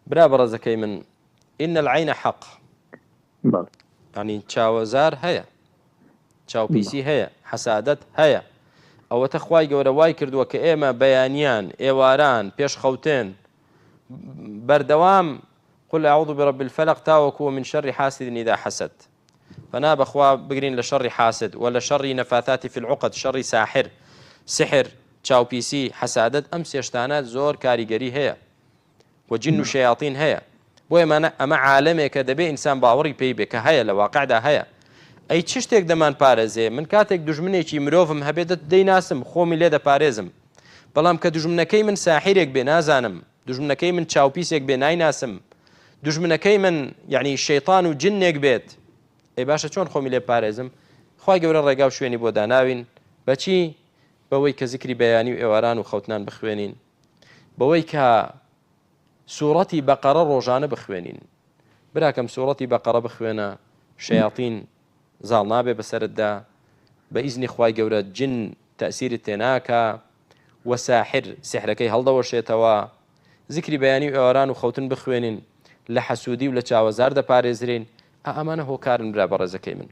برا بەڕێزەکەی من ان العین حق بەڵێ. یانی چاوەزار هەیە چاوپیسی هەیە حەسادەت هەیە ئەوەتە خوای گەورە وای کردووە کە ئێمە بەیانیان ئێواران پێش خەوتن بەردەوام قل اعوذ برب الفلق تاوەکو من شر حاسد اذا حسد پەنا بەخوا بگرین لە شەڕی حاسد وە لە شەڕی نفاثات في العقد شەڕی ساحر سحر چاوپیسی حەسادەت ئەم سێشتانە زۆر کاریگەری هەیە و جن و شەیاتین هەیە بۆیە مانە ئەمە عالەمێکە دەبێ ئینسان باوەڕی پێی بێ کە هەیە لە واقعدا هەیە ئەی چ شتێک دەمان پارێزێ من کاتێک دوژمنێکی مرۆڤم هەبێ دەیناسم خۆمی لێ دەپارێزم بەڵام کە دوژمنەکەی من ساحیرێک بێ نازانم دوژمنەکەی من چاوپیسێک بێ نایناسم دوژمنەکەی من یعنی شەیتان و جنێک بێت ئەی باشە چۆن خۆمی لێ پارێزم خوای گەورە ڕێگا و شوێنی بۆ داناوین بەچی بەوەی کە زیکری بەیانی و ئێواران و خەوتنان بخوێنین بەوەی کە سوڕەتی بەقەڕە ڕۆژانە بخوێنین براکەم سوڕەتی بەقەڕە بخوێنە شەیاتین زاڵ نابێ بەسەرتدا بە ئیزنی خوای گەورە جن تەسیرت تێناکا و ساحر سحرەکەی هەڵدەوەشێتەوە زیکری بەیانی و ئێواران و خەوتن بخوێنین لە حەسوودی و لە چاوەزار دەپارێزرین ئەمانە هۆکارن برا بەڕێزەکەی من.